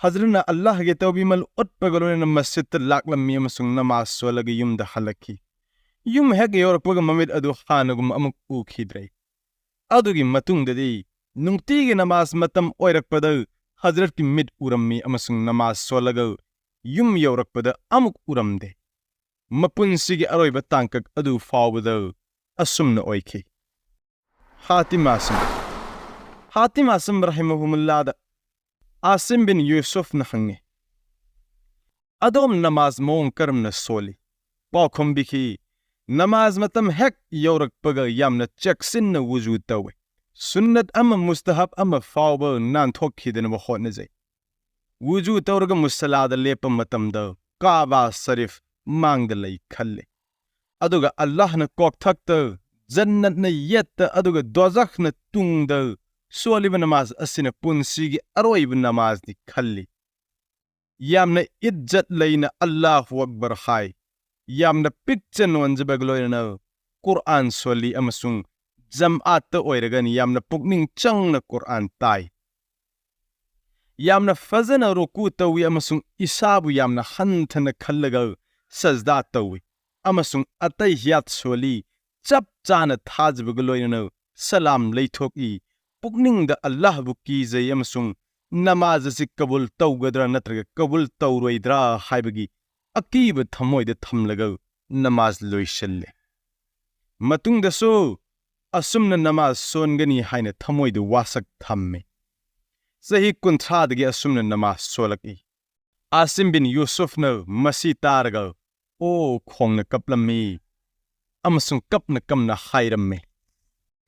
ꯍꯖꯔꯠꯅ ꯑꯜꯂꯥꯍꯒꯤ ꯇꯧꯕꯤꯃꯜ ꯎꯠꯄꯒ ꯂꯣꯏꯅꯅ ꯃꯁꯖꯤꯗꯇ ꯂꯥꯛꯂꯝꯃꯤ ꯑꯃꯁꯨꯡ ꯅꯃꯥꯖ ꯁꯣꯜꯂꯒ ꯌꯨꯝꯗ ꯍꯜꯂꯛꯈꯤ꯫ ꯌꯨꯝ ꯍꯦꯛ ꯌꯧꯔꯛꯄꯒ ꯃꯃꯤꯠ ꯑꯗꯨ ꯍꯥꯟꯅꯒꯨꯝ ꯑꯃꯨꯛ ꯎꯈꯤꯗ꯭ꯔꯦ꯫ ꯑꯗꯨꯒꯤ ꯃꯇꯨꯡꯗꯗꯤ ꯅꯨꯡꯇꯤꯒꯤ ꯅꯃꯥꯖ ꯃꯇꯝ ꯑꯣꯏꯔꯛꯄꯗ ꯍꯖꯔꯠꯀꯤ ꯃꯤꯠ ꯎꯔꯝꯃꯤ ꯑꯃꯁꯨꯡ ꯅꯃꯥꯖ ꯁꯣꯜꯂꯒ ꯌꯨꯝ ꯌꯧꯔꯛꯄꯗ ꯑꯃꯨꯛ ꯎꯔꯝꯗꯦ꯫ ꯃꯄꯨꯟꯁꯤꯒꯤ ꯑꯔꯣꯏꯕ ꯇꯥꯡꯀꯛ ꯑꯗꯨ ꯐꯥꯎꯕꯗ ꯑꯁꯨꯝꯅ ꯑꯣꯏꯈꯤ꯫ ꯍꯥꯇꯤꯝ ꯑꯁꯝ꯫ ꯍꯥꯇꯤꯝ ꯑꯁꯝ ꯔꯍꯤꯃꯍꯨꯃꯨꯜꯂꯥꯗ ꯑꯥꯁꯤꯝ ꯕꯤꯟ ꯌꯨꯁꯨꯐꯅ ꯍꯪꯉꯤ, "ꯑꯗꯣꯝ ꯅꯃꯥꯖ ꯃꯑꯣꯡ ꯀꯔꯝꯅ ꯁꯣꯜꯂꯤ?" ꯄꯥꯎꯈꯨꯝ ꯄꯤꯈꯤ, "ꯅꯃꯥꯖ ꯃꯇꯝ ꯍꯦꯛ ꯌꯧꯔꯛꯄꯒ ꯌꯥꯝꯅ ꯆꯦꯛꯁꯤꯟꯅ ꯋꯨꯖꯨ ꯇꯧꯏ꯫ ꯁꯨꯟꯅꯠ ꯑꯃ ꯃꯨꯁꯇꯍꯕ ꯑꯃ ꯐꯥꯎꯕ ꯅꯥꯟꯊꯣꯛꯈꯤꯗꯅꯕ ꯍꯣꯠꯅꯖꯩ꯫ ꯋꯨꯖꯨ ꯇꯧꯔꯒ ꯃꯨꯁꯂꯥꯗ ꯂꯦꯞꯄ ꯃꯇꯝꯗ ꯀꯥꯕꯥ ꯁꯔꯤꯐ ꯃꯥꯡꯗ ꯂꯩ ꯈꯜꯂꯤ꯫ ꯑꯗꯨꯒ ꯑꯜꯂꯥꯍꯅ ꯀꯣꯛꯊꯛꯇ, ꯖꯟꯅꯠꯅ ꯌꯦꯠꯇ, ꯑꯗꯨꯒ ꯗꯣꯖꯈꯅ ꯇꯨꯡꯗ ꯁꯣꯜꯂꯤꯕ ꯅꯃꯥꯖ ꯑꯁꯤꯅ ꯄꯨꯟꯁꯤꯒꯤ ꯑꯔꯣꯏꯕ ꯅꯃꯥꯖꯅꯤ ꯈꯜꯂꯤ꯫ ꯌꯥꯝꯅ ꯏꯖꯠ ꯂꯩꯅ ꯑꯜꯂꯥꯍꯨ ꯑꯛꯕꯔ ꯍꯥꯏ꯫ ꯌꯥꯝꯅ ꯄꯤꯛꯆ ꯅꯣꯟꯖꯕꯒ ꯂꯣꯏꯅꯅ ꯀꯨꯔꯑꯥꯟ ꯁꯣꯜꯂꯤ ꯑꯃꯁꯨꯡ ꯖꯝꯑꯥꯠꯇ ꯑꯣꯏꯔꯒꯅꯤ ꯌꯥꯝꯅ ꯄꯨꯛꯅꯤꯡ ꯆꯪꯅ ꯀꯨꯔꯑꯥꯟ ꯇꯥꯏ꯫ ꯌꯥꯝꯅ ꯐꯖꯅ ꯔꯨꯀꯨ ꯇꯧꯏ ꯑꯃꯁꯨꯡ ꯏꯁꯥꯕꯨ ꯌꯥꯝꯅ ꯍꯟꯊꯅ ꯈꯜꯂꯒ ꯁꯖꯗꯥ ꯇꯧꯏ ꯑꯃꯁꯨꯡ ꯑꯇꯩꯍꯤꯌꯥꯠ ꯁꯣꯜꯂꯤ, ꯆꯞ ꯆꯥꯅ ꯊꯥꯖꯕꯒ ꯂꯣꯏꯅꯅ ꯁꯂꯥꯝ ꯂꯩꯊꯣꯛꯏ, ꯄꯨꯛꯅꯤꯡꯗ ꯑꯜꯂꯥꯍꯕꯨ ꯀꯤꯖꯩ ꯑꯃꯁꯨꯡ ꯅꯃꯥꯖ ꯑꯁꯤ ꯀꯕꯨꯜ ꯇꯧꯒꯗ꯭ꯔꯥ ꯅꯠꯇ꯭ꯔꯒ ꯀꯕꯨꯜ ꯇꯧꯔꯣꯏꯗ꯭ꯔꯥ ꯍꯥꯏꯕꯒꯤ ꯑꯀꯤꯕ ꯊꯃꯣꯏꯗ ꯊꯝꯂꯒ ꯅꯃꯥꯖ ꯂꯣꯏꯁꯤꯜꯂꯦ꯫ ꯃꯇꯨꯡꯗꯁꯨ ꯑꯁꯨꯝꯅ ꯅꯃꯥꯖ ꯁꯣꯟꯒꯅꯤ ꯍꯥꯏꯅ ꯊꯃꯣꯏꯗ ꯋꯥꯁꯛ ꯊꯝꯃꯤ꯫ ꯆꯍꯤ ꯀꯨꯟꯊ꯭ꯔꯥꯗꯒꯤ ꯑꯁꯨꯝꯅ ꯅꯃꯥꯖ ꯁꯣꯜꯂꯛꯏ꯫ ꯑꯥꯁꯤꯝ ꯕꯤꯟ ꯌꯨꯁꯨꯐꯅ ꯃꯁꯤ ꯇꯥꯔꯒ "ꯑꯣ" ꯈꯣꯡꯅ ꯀꯞꯂꯝꯃꯤ ꯑꯃꯁꯨꯡ ꯀꯞꯅ ꯀꯞꯅ ꯍꯥꯏꯔꯝꯃꯤ,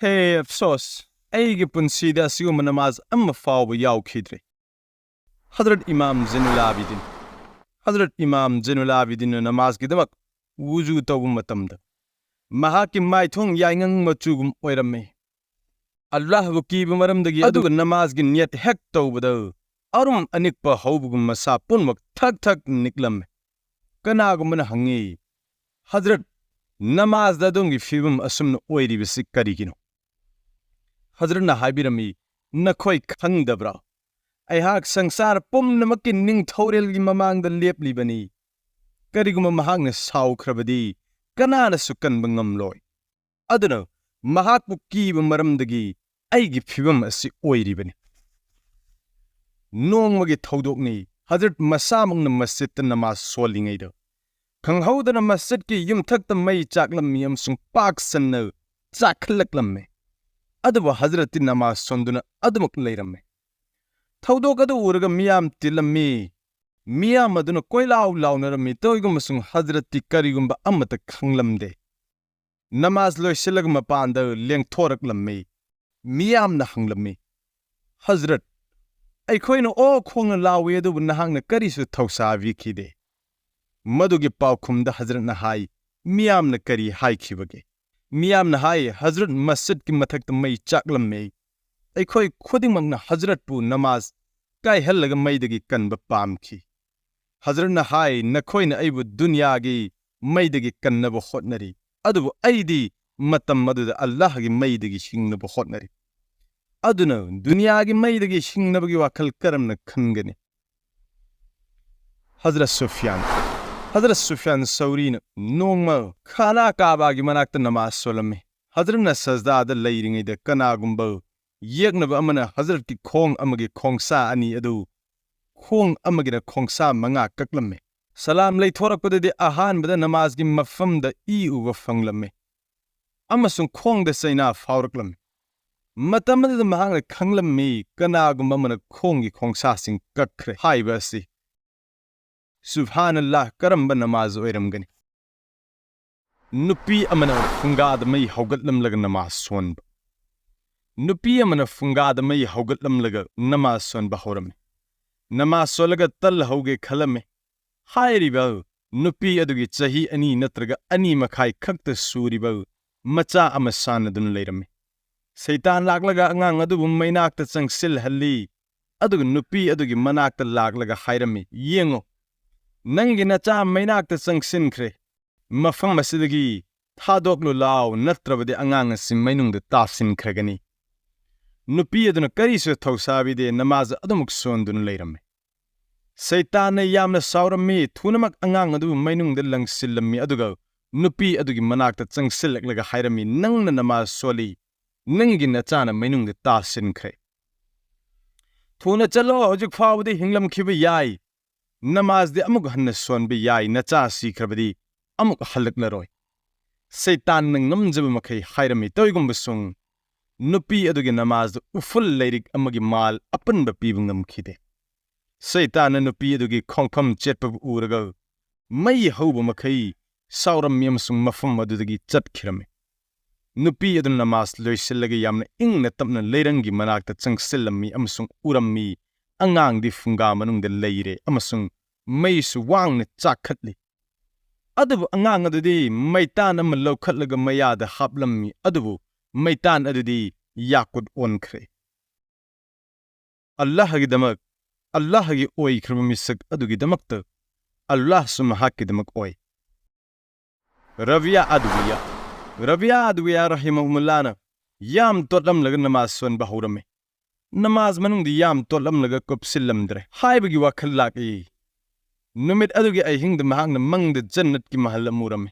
"ꯍꯦ ꯑꯐꯁꯣꯁ! ꯑꯩꯒꯤ ꯄꯨꯟꯁꯤꯗ ꯑꯁꯤꯒꯨꯝꯕ ꯅꯃꯥꯖ ꯑꯃ ꯐꯥꯎꯕ ꯌꯥꯎꯈꯤꯗ꯭ꯔꯦ꯫" ꯍꯖꯔꯠ ꯏꯃꯥꯝ ꯖꯦꯅꯨꯂꯥꯕꯤꯗꯤꯟ꯫ ꯍꯖꯔꯠ ꯏꯃꯥꯝ ꯖꯦꯅꯨꯂꯥꯕꯤꯗꯤꯟꯅ ꯅꯃꯥꯖꯒꯤꯗꯃꯛ ꯋꯨꯖꯨ ꯇꯧꯕ ꯃꯇꯝꯗ ꯃꯍꯥꯛꯀꯤ ꯃꯥꯏꯊꯣꯡ ꯌꯥꯏꯉꯪ ꯃꯆꯨꯒꯨꯝ ꯑꯣꯏꯔꯝꯃꯤ꯫ ꯑꯜꯂꯥꯍꯕꯨ ꯀꯤꯕ ꯃꯔꯝꯗꯒꯤ, ꯑꯗꯨꯒ ꯅꯃꯥꯖꯒꯤ ꯅꯤꯌꯠ ꯍꯦꯛ ꯇꯧꯕꯗ ꯑꯔꯨꯝ ꯑꯅꯤꯛꯄ ꯍꯧꯕꯒꯨꯝ ꯃꯁꯥ ꯄꯨꯝꯅꯃꯛ ꯊꯛ ꯊꯛ ꯅꯤꯛꯂꯝꯃꯤ꯫ ꯀꯅꯥꯒꯨꯝꯕꯅ ꯍꯪꯉꯤ, "ꯍꯖꯔꯠ, ꯅꯃꯥꯖꯗ ꯑꯗꯣꯝꯒꯤ ꯐꯤꯕꯝ ꯑꯁꯨꯝꯅ ꯑꯣꯏꯔꯤꯕꯁꯤ ꯀꯔꯤꯒꯤꯅꯣ?" ꯍꯖꯔꯠꯅ ꯍꯥꯏꯕꯤꯔꯝꯃꯤ, "ꯅꯈꯣꯏ ꯈꯪꯗꯕ꯭ꯔꯥ? ꯑꯩꯍꯥꯛ ꯁꯪꯁꯥꯔ ꯄꯨꯝꯅꯃꯛꯀꯤ ꯅꯤꯡꯊꯧꯔꯦꯜꯒꯤ ꯃꯃꯥꯡꯗ ꯂꯦꯞꯂꯤꯕꯅꯤ꯫ ꯀꯔꯤꯒꯨꯝꯕ ꯃꯍꯥꯛꯅ ꯁꯥꯎꯈ꯭ꯔꯕꯗꯤ ꯀꯅꯥꯅꯁꯨ ꯀꯟꯕ ꯉꯝꯂꯣꯏ꯫ ꯑꯗꯨꯅ ꯃꯍꯥꯛꯄꯨ ꯀꯤꯕ ꯃꯔꯝꯗꯒꯤ ꯑꯩꯒꯤ ꯐꯤꯕꯝ ꯑꯁꯤ ꯑꯣꯏꯔꯤꯕꯅꯤ꯫" ꯅꯣꯡꯃꯒꯤ ꯊꯧꯗꯣꯛꯅꯤ, ꯍꯖꯔꯠ ꯃꯁꯥꯃꯛꯅ ꯃꯁꯖꯤꯗꯇ ꯅꯃꯥꯖ ꯁꯣꯜꯂꯤꯉꯩꯗ ꯈꯪꯍꯧꯗꯅ ꯃꯁꯖꯤꯗꯀꯤ ꯌꯨꯝꯊꯛꯇ ꯃꯩ ꯆꯥꯛꯂꯝꯃꯤ ꯑꯃꯁꯨꯡ ꯄꯥꯛ ꯁꯟꯅ ꯆꯥꯛꯈꯠꯂꯛꯂꯝꯃꯤ꯫ ꯑꯗꯨꯕꯨ ꯍꯖꯔꯠꯇꯤ ꯅꯃꯥꯖ ꯁꯣꯟꯗꯨꯅ ꯑꯗꯨꯃꯛ ꯂꯩꯔꯝꯃꯤ꯫ ꯊꯧꯗꯣꯛ ꯑꯗꯨ ꯎꯔꯒ ꯃꯤꯌꯥꯝ ꯇꯤꯜꯂꯝꯃꯤ꯫ ꯃꯤꯌꯥꯝ ꯑꯗꯨꯅ ꯀꯣꯏꯂꯥꯎ ꯂꯥꯎꯅꯔꯝꯃꯤ꯫ ꯇꯧꯏꯒꯨꯝꯕꯁꯨꯡ ꯍꯖꯔꯠꯇꯤ ꯀꯔꯤꯒꯨꯝꯕ ꯑꯃꯠꯇ ꯈꯪꯂꯝꯗꯦ꯫ ꯅꯃꯥꯖ ꯂꯣꯏꯁꯤꯜꯂꯒ ꯃꯄꯥꯟꯗ ꯂꯦꯡꯊꯣꯔꯛꯂꯝꯃꯤ꯫ ꯃꯤꯌꯥꯝꯅ ꯍꯪꯂꯝꯃꯤ, "ꯍꯖꯔꯠ, ꯑꯩꯈꯣꯏꯅ ꯑꯣ ꯈꯣꯡꯅ ꯂꯥꯎꯏ, ꯑꯗꯨꯕꯨ ꯅꯍꯥꯛꯅ ꯀꯔꯤꯁꯨ ꯊꯧꯁꯥꯕꯤꯈꯤꯗꯦ꯫" ꯃꯗꯨꯒꯤ ꯄꯥꯎꯈꯨꯝꯗ ꯍꯖꯔꯠꯅ ꯍꯥꯏ, "ꯃꯤꯌꯥꯝꯅ ꯀꯔꯤ ꯍꯥꯏꯈꯤꯕꯒꯦ?" ꯃꯤꯌꯥꯝꯅ ꯍꯥꯏ, "ꯍꯖꯔꯠ, ꯃꯁꯖꯤꯗꯀꯤ ꯃꯊꯛꯇ ꯃꯩ ꯆꯥꯛꯂꯝꯃꯤ꯫ ꯑꯩꯈꯣꯏ ꯈꯨꯗꯤꯡꯃꯛꯅ ꯍꯖꯔꯠꯄꯨ ꯅꯃꯥꯖ ꯀꯥꯏꯍꯜꯂꯒ ꯃꯩꯗꯒꯤ ꯀꯟꯕ ꯄꯥꯝꯈꯤ꯫" ꯍꯖꯔꯠꯅ ꯍꯥꯏ, "ꯅꯈꯣꯏꯅ ꯑꯩꯕꯨ ꯗꯨꯅꯤꯌꯥꯒꯤ ꯃꯩꯗꯒꯤ ꯀꯟꯅꯕ ꯍꯣꯠꯅꯔꯤ, ꯑꯗꯨꯕꯨ ꯑꯩꯗꯤ ꯃꯇꯝ ꯑꯗꯨꯗ ꯑꯜꯂꯥꯍꯒꯤ ꯃꯩꯗꯒꯤ ꯍꯤꯡꯅꯕ ꯍꯣꯠꯅꯔꯤ꯫ ꯑꯗꯨꯅ ꯗꯨꯅꯤꯌꯥꯒꯤ ꯃꯩꯗꯒꯤ ꯍꯤꯡꯅꯕꯒꯤ ꯋꯥꯈꯜ ꯀꯔꯝꯅ ꯈꯟꯒꯅꯤ? ꯍꯖꯔꯠ ꯁꯨꯐꯤꯌꯥꯟ꯫ ꯍꯖꯔꯠ ꯁꯨꯐꯤꯌꯥꯟ ꯁꯧꯔꯤꯅ ꯅꯣꯡꯃ ꯈꯥꯅꯥ ꯀꯥꯕꯥꯒꯤ ꯃꯅꯥꯛꯇ ꯅꯃꯥꯖ ꯁꯣꯜꯂꯝꯃꯤ꯫ ꯍꯖꯔꯠꯅ ꯁꯖꯗꯥꯗ ꯂꯩꯔꯤꯉꯩꯗ ꯀꯅꯥꯒꯨꯝꯕ ꯌꯦꯛꯅꯕ ꯑꯃꯅ ꯍꯖꯔꯠꯀꯤ ꯈꯣꯡ ꯑꯃꯒꯤ ꯈꯣꯡꯁꯥ ꯑꯅꯤ ꯑꯗꯨ ꯈꯣꯡ ꯑꯃꯒꯤꯅ ꯈꯣꯡꯁꯥ ꯃꯉꯥ ꯀꯛꯂꯝꯃꯤ꯫ ꯁꯂꯥꯝ ꯂꯩꯊꯣꯔꯛꯄꯗꯗꯤ ꯑꯍꯥꯟꯕꯗ ꯅꯃꯥꯖꯒꯤ ꯃꯐꯝꯗ ꯏ ꯎꯕ ꯐꯪꯂꯝꯃꯤ꯫ ꯑꯃꯁꯨꯡ ꯈꯣꯡꯗ ꯆꯩꯅꯥ ꯐꯥꯎꯔꯛꯂꯝꯃꯤ꯫ ꯃꯇꯝ ꯑꯗꯨꯗ ꯃꯍꯥꯛꯅ ꯈꯪꯂꯝꯃꯤ, ꯀꯅꯥꯒꯨꯝꯕ ꯑꯃꯅ ꯈꯣꯡꯒꯤ ꯈꯣꯡꯁꯥꯁꯤꯡ ꯀꯛꯈ꯭ꯔꯦ ꯍꯥꯏꯕ ꯑꯁꯤ꯫ ꯁꯨꯕꯍꯥꯅꯜꯂꯥꯍ, ꯀꯔꯝꯕ ꯅꯃꯥꯖ ꯑꯣꯏꯔꯝꯒꯅꯤ? ꯅꯨꯄꯤ ꯑꯃꯅ ꯐꯨꯡꯒꯥꯗ ꯃꯩ ꯍꯧꯒꯠꯂꯝꯂꯒ ꯅꯃꯥꯖ ꯁꯣꯟꯕ꯫ ꯅꯨꯄꯤ ꯑꯃꯅ ꯐꯨꯡꯒꯥꯗ ꯃꯩ ꯍꯧꯒꯠꯂꯝꯂꯒ ꯅꯃꯥꯖ ꯁꯣꯟꯕ ꯍꯧꯔꯝꯃꯤ꯫ ꯅꯃꯥꯖ ꯁꯣꯜꯂꯒ ꯇꯜ ꯍꯧꯒꯦ ꯈꯜꯂꯝꯃꯤ꯫ ꯍꯥꯏꯔꯤꯕ ꯅꯨꯄꯤ ꯑꯗꯨꯒꯤ ꯆꯍꯤ ꯑꯅꯤ ꯅꯠꯇ꯭ꯔꯒ ꯑꯅꯤ ꯃꯈꯥꯏ ꯈꯛꯇ ꯁꯨꯔꯤꯕ ꯃꯆꯥ ꯑꯃ ꯁꯥꯟꯅꯗꯨꯅ ꯂꯩꯔꯝꯃꯤ꯫ ꯁꯩꯇꯥꯟ ꯂꯥꯛꯂꯒ ꯑꯉꯥꯡ ꯑꯗꯨꯕꯨ ꯃꯩꯅꯥꯛꯇ ꯆꯪꯁꯤꯜꯍꯜꯂꯤ꯫ ꯑꯗꯨꯒ ꯅꯨꯄꯤ ꯑꯗꯨꯒꯤ ꯃꯅꯥꯛꯇ ꯂꯥꯛꯂꯒ ꯍꯥꯏꯔꯝꯃꯤ, "ꯌꯦꯡꯉꯨ, ꯅꯪꯒꯤ ꯅꯆꯥ ꯃꯩꯅꯥꯛꯇ ꯆꯪꯁꯤꯟꯈ꯭ꯔꯦ꯫ ꯃꯐꯝ ꯑꯁꯤꯗꯒꯤ ꯊꯥꯗꯣꯛꯂꯨ ꯂꯥꯎ, ꯅꯠꯇ꯭ꯔꯕꯗꯤ ꯑꯉꯥꯡ ꯑꯁꯤ ꯃꯩꯅꯨꯡꯗ ꯇꯥꯁꯤꯟꯈ꯭ꯔꯒꯅꯤ꯫" ꯅꯨꯄꯤ ꯑꯗꯨꯅ ꯀꯔꯤꯁꯨ ꯊꯧꯁꯥꯕꯤꯗꯦ, ꯅꯃꯥꯖ ꯑꯗꯨꯃꯛ ꯁꯣꯟꯗꯨꯅ ꯂꯩꯔꯝꯃꯤ꯫ ꯁꯩꯇꯥꯟꯅ ꯌꯥꯝꯅ ꯁꯥꯎꯔꯝꯃꯤ, ꯊꯨꯅꯃꯛ ꯑꯉꯥꯡ ꯑꯗꯨꯕꯨ ꯃꯩꯅꯨꯡꯗ ꯂꯪꯁꯤꯜꯂꯝꯃꯤ, ꯑꯗꯨꯒ ꯅꯨꯄꯤ ꯑꯗꯨꯒꯤ ꯃꯅꯥꯛꯇ ꯆꯪꯁꯤꯜꯂꯛꯂꯒ ꯍꯥꯏꯔꯝꯃꯤ, "ꯅꯪꯅ ꯅꯃꯥꯖ ꯁꯣꯜꯂꯤ, ꯅꯪꯒꯤ ꯅꯆꯥꯅ ꯃꯩꯅꯨꯡꯗ ꯇꯥꯁꯤꯟꯈ꯭ꯔꯦ꯫ ꯊꯨꯅ ꯆꯠꯂꯣ, ꯍꯧꯖꯤꯛ ꯐꯥꯎꯕꯗꯤ ꯍꯤꯡꯂꯝꯈꯤꯕ ꯌꯥꯏ꯫ ꯅꯃꯥꯖꯗꯤ ꯑꯃꯨꯛ ꯍꯟꯅ ꯁꯣꯟꯕ ꯌꯥꯏ, ꯅꯆꯥ ꯁꯤꯈ꯭ꯔꯕꯗꯤ ꯑꯃꯨꯛ ꯍꯜꯂꯛꯂꯔꯣꯏ꯫" ꯁꯩꯇꯥꯟꯅ ꯉꯝꯖꯕ ꯃꯈꯩ ꯍꯥꯏꯔꯝꯃꯤ, ꯇꯧꯏꯒꯨꯝꯕꯁꯨꯡ ꯅꯨꯄꯤ ꯑꯗꯨꯒꯤ ꯅꯃꯥꯖꯗ ꯎꯐꯨꯜ ꯂꯥꯏꯔꯤꯛ ꯑꯃꯒꯤ ꯃꯥꯜ ꯑꯄꯟꯕ ꯄꯤꯕ ꯉꯝꯈꯤꯗꯦ꯫ ꯁꯩꯇꯥꯟꯅ ꯅꯨꯄꯤ ꯑꯗꯨꯒꯤ ꯈꯣꯡꯐꯝ ꯆꯦꯠꯄꯕꯨ ꯎꯔꯒ ꯃꯩ ꯍꯧꯕ ꯃꯈꯩ ꯁꯥꯎꯔꯝꯃꯤ ꯑꯃꯁꯨꯡ ꯃꯐꯝ ꯑꯗꯨꯗꯒꯤ ꯆꯠꯈꯤꯔꯝꯃꯤ꯫ ꯅꯨꯄꯤ ꯑꯗꯨꯅ ꯅꯃꯥꯖ ꯂꯣꯏꯁꯤꯜꯂꯒ ꯌꯥꯝꯅ ꯏꯪꯅ ꯇꯞꯅ ꯂꯩꯔꯪꯒꯤ ꯃꯅꯥꯛꯇ ꯆꯪꯁꯤꯜꯂꯝꯃꯤ ꯑꯃꯁꯨꯡ ꯎꯔꯝꯃꯤ, ꯑꯉꯥꯡꯗꯤ ꯐꯨꯡꯒꯥ ꯃꯅꯨꯡꯗ ꯂꯩꯔꯦ ꯑꯃꯁꯨꯡ ꯃꯩꯁꯨ ꯋꯥꯡꯅ ꯆꯥꯛꯈꯠꯂꯤ꯫ ꯑꯗꯨꯕꯨ ꯑꯉꯥꯡ ꯑꯗꯨꯗꯤ ꯃꯩꯇꯥꯟ ꯑꯃ ꯂꯧꯈꯠꯂꯒ ꯃꯌꯥꯗ ꯍꯥꯞꯂꯝꯃꯤ, ꯑꯗꯨꯕꯨ ꯃꯩꯇꯥꯟ ꯑꯗꯨꯗꯤ ꯌꯥꯀꯨꯠ ꯑꯣꯟꯈ꯭ꯔꯦ꯫ ꯑꯜꯂꯥꯍꯒꯤꯗꯃꯛ, ꯑꯜꯂꯥꯍꯒꯤ ꯑꯣꯏꯈ꯭ꯔꯕ ꯃꯤꯁꯛ ꯑꯗꯨꯒꯤꯗꯃꯛꯇ, ꯑꯜꯂꯥꯍꯁꯨ ꯃꯍꯥꯛꯀꯤꯗꯃꯛ ꯑꯣꯏ꯫ ꯔꯕꯤꯌꯥ ꯑꯗꯋꯤꯌꯥ꯫ ꯔꯕꯤꯌꯥ ꯑꯗꯨꯒ ꯌꯥ ꯔꯍꯤꯃꯍꯨꯃꯨꯜꯂꯥꯅ ꯌꯥꯝ ꯇꯣꯠꯂꯝꯂꯒ ꯅꯃꯥꯖ ꯁꯣꯟꯕ ꯍꯧꯔꯝꯃꯤ꯫ ꯅꯃꯥꯖ ꯃꯅꯨꯡꯗ ꯌꯥꯝ ꯇꯣꯠꯂꯝꯂꯒ ꯀꯨꯞꯁꯤꯜꯂꯝꯗ꯭ꯔꯦ ꯍꯥꯏꯕꯒꯤ ꯋꯥꯈꯜ ꯂꯥꯛꯏ꯫ ꯅꯨꯃꯤꯠ ꯑꯗꯨꯒꯤ ꯑꯍꯤꯡꯗ ꯃꯍꯥꯛꯅ ꯃꯪꯗ ꯖꯟꯅꯠꯀꯤ ꯃꯍꯜ ꯑꯃ ꯎꯔꯝꯃꯤ꯫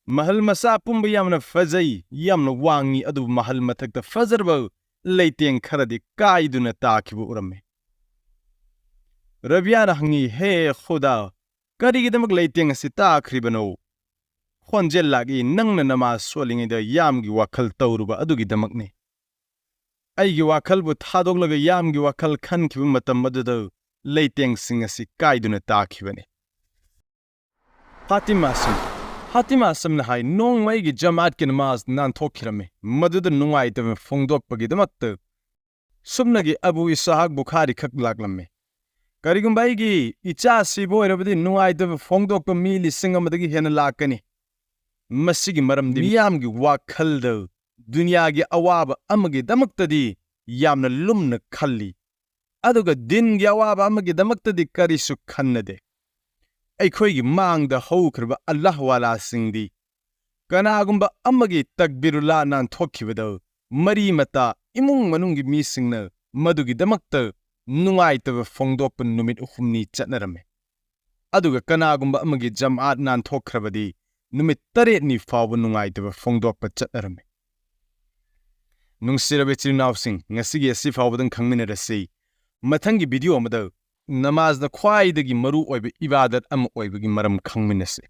ꯃꯍꯜ ꯃꯆꯥ ꯄꯨꯝꯕ ꯌꯥꯝꯅ ꯐꯖꯩ, ꯌꯥꯝꯅ ꯋꯥꯡꯉꯤ, ꯑꯗꯨꯕꯨ ꯃꯍꯜ ꯃꯊꯛꯇ ꯐꯖꯔꯕ ꯂꯩꯇꯦꯡ ꯈꯔꯗꯤ ꯀꯥꯏꯗꯨꯅ ꯇꯥꯈꯤꯕ ꯎꯔꯝꯃꯤ꯫ ꯔꯕꯤꯌꯥꯅ ꯍꯪꯉꯤ, "ꯍꯦ ꯈꯨꯗꯥ, ꯀꯔꯤꯒꯤꯗꯃꯛ ꯂꯩꯇꯦꯡ ꯑꯁꯤ ꯇꯥꯈ꯭ꯔꯤꯕꯅꯣ?" ꯈꯣꯟꯖꯦꯜ ꯂꯥꯛꯏ, "ꯅꯪꯅ ꯅꯃꯥꯖ ꯁꯣꯜꯂꯤꯉꯩꯗ ꯌꯥꯝꯒꯤ ꯋꯥꯈꯜ ꯇꯧꯔꯨꯕ ꯑꯗꯨꯒꯤꯗꯃꯛꯅꯤ꯫ ꯑꯩꯒꯤ ꯋꯥꯈꯜꯕꯨ ꯊꯥꯗꯣꯛꯂꯒ ꯌꯥꯝꯒꯤ ꯋꯥꯈꯜ ꯈꯟꯈꯤꯕ ꯃꯇꯝ ꯑꯗꯨꯗ ꯂꯩꯇꯦꯡꯁꯤꯡ ꯑꯁꯤ ꯀꯥꯏꯗꯨꯅ ꯇꯥꯈꯤꯕꯅꯤ꯫" ꯐꯥꯇꯤꯃꯥ ꯁꯝ-, ꯐꯥꯇꯤꯃꯥ ꯁꯝꯅ ꯍꯥꯏ, "ꯅꯣꯡꯃ ꯑꯩꯒꯤ ꯖꯃꯥꯠꯀꯤ ꯅꯃꯥꯖ ꯅꯥꯟꯊꯣꯛꯈꯤꯔꯝꯃꯤ꯫ ꯃꯗꯨꯗ ꯅꯨꯡꯉꯥꯏꯇꯕ ꯐꯣꯡꯗꯣꯛꯄꯒꯤꯗꯃꯛꯇ ꯁꯨꯞꯅꯒꯤ ꯑꯕꯨ ꯏꯁꯍꯥꯛ ꯕꯨꯈꯥꯔꯤ ꯈꯛ ꯂꯥꯛꯂꯝꯃꯤ꯫ ꯀꯔꯤꯒꯨꯝꯕ ꯑꯩꯒꯤ ꯏꯆꯥ ꯁꯤꯕ ꯑꯣꯏꯔꯕꯗꯤ ꯅꯨꯡꯉꯥꯏꯇꯕ ꯐꯣꯡꯗꯣꯛꯄ ꯃꯤ ꯂꯤꯁꯤꯡ ꯑꯃꯗꯒꯤ ꯍꯦꯟꯅ ꯂꯥꯛꯀꯅꯤ꯫ ꯃꯁꯤꯒꯤ ꯃꯔꯝꯗꯤ ꯃꯤꯌꯥꯝꯒꯤ ꯋꯥꯈꯜꯗ ꯗꯨꯅꯤꯌꯥꯒꯤ ꯑꯋꯥꯕ ꯑꯃꯒꯤꯗꯃꯛꯇꯗꯤ ꯌꯥꯝꯅ ꯂꯨꯝꯅ ꯈꯜꯂꯤ, ꯑꯗꯨꯒ ꯗꯤꯟꯒꯤ ꯑꯋꯥꯕ ꯑꯃꯒꯤꯗꯃꯛꯇꯗꯤ ꯀꯔꯤꯁꯨ ꯈꯟꯅꯗꯦ꯫ ꯑꯩꯈꯣꯏꯒꯤ ꯃꯥꯡꯗ ꯍꯧꯈ꯭ꯔꯕ ꯑꯜꯂꯥꯍ ꯋꯥꯂꯥꯁꯤꯡꯗꯤ ꯀꯅꯥꯒꯨꯝꯕ ꯑꯃꯒꯤ ꯇꯛꯕꯤꯔꯨꯜꯂꯥ ꯅꯥꯟꯊꯣꯛꯈꯤꯕꯗ ꯃꯔꯤ ꯃꯇꯥ ꯏꯃꯨꯡ ꯃꯅꯨꯡꯒꯤ ꯃꯤꯁꯤꯡꯅ ꯃꯗꯨꯒꯤꯗꯃꯛꯇ ꯅꯨꯡꯉꯥꯏꯇꯕ ꯐꯣꯡꯗꯣꯛꯄ ꯅꯨꯃꯤꯠ ꯍꯨꯝꯅꯤ ꯆꯠꯅꯔꯝꯃꯤ꯫ ꯑꯗꯨꯒ ꯀꯅꯥꯒꯨꯝꯕ ꯑꯃꯒꯤ ꯖꯃꯥꯠ ꯅꯥꯟꯊꯣꯛꯈ꯭ꯔꯕꯗꯤ ꯅꯨꯃꯤꯠ ꯇꯔꯦꯠꯅꯤ ꯐꯥꯎꯕ ꯅꯨꯡꯉꯥꯏꯇꯕ ꯐꯣꯡꯗꯣꯛꯄ ꯆꯠꯅꯔꯝꯃꯤ꯫" ꯅꯨꯡꯁꯤꯔꯕ ꯏꯆꯤꯜ ꯏꯅꯥꯎꯁꯤꯡ, ꯉꯁꯤꯒꯤ ꯑꯁꯤ ꯐꯥꯎꯕꯗꯪ ꯈꯪꯃꯤꯟꯅꯔꯁꯤ꯫ ꯃꯊꯪꯒꯤ ꯚꯤꯗꯤꯑꯣ ꯑꯃꯗ ꯅꯃꯥꯖꯅ ꯈ꯭ꯋꯥꯏꯗꯒꯤ ꯃꯔꯨ ꯑꯣꯏꯕ ꯏꯕꯥꯗꯠ ꯑꯃ ꯑꯣꯏꯕꯒꯤ ꯃꯔꯝ ꯈꯪꯃꯤꯟꯅꯁꯤ꯫